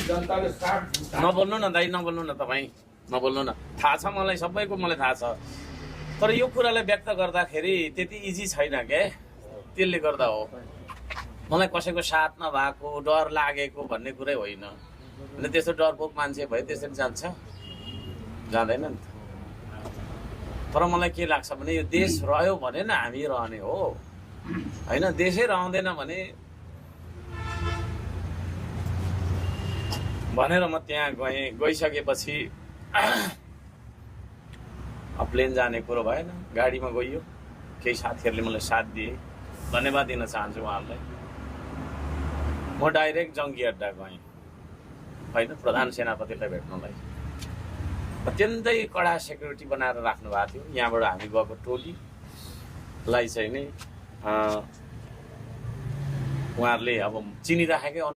नबोल्नु न दाइ, नबोल्नु न तपाईँ, नबोल्नु न। थाहा छ मलाई, सबैको मलाई थाहा छ, तर यो कुरालाई व्यक्त गर्दाखेरि त्यति इजी छैन क्या, त्यसले गर्दा हो। मलाई कसैको साथ नभएको, डर लागेको भन्ने कुरै होइन। अनि त्यस्तो डरपोक मान्छे भए त्यसरी जान्छ? जाँदैन नि त। तर मलाई के लाग्छ भने यो देश रह्यो भने न हामी रहने हो होइन। देशै रहँदैन भने भनेर म त्यहाँ गइसकेपछि प्लेन जाने कुरो भएन, गाडीमा गइयो। केही साथीहरूले मलाई साथ दिए, धन्यवाद दिन चाहन्छु उहाँहरूलाई। म डाइरेक्ट जङ्गी अड्डा गएँ होइन, प्रधान सेनापतिलाई भेट्नलाई। अत्यन्तै कडा सेक्युरिटी बनाएर राख्नु भएको थियो। यहाँबाट हामी गएको टोलीलाई चाहिँ नि उहाँहरूले अब चिनिराखेकै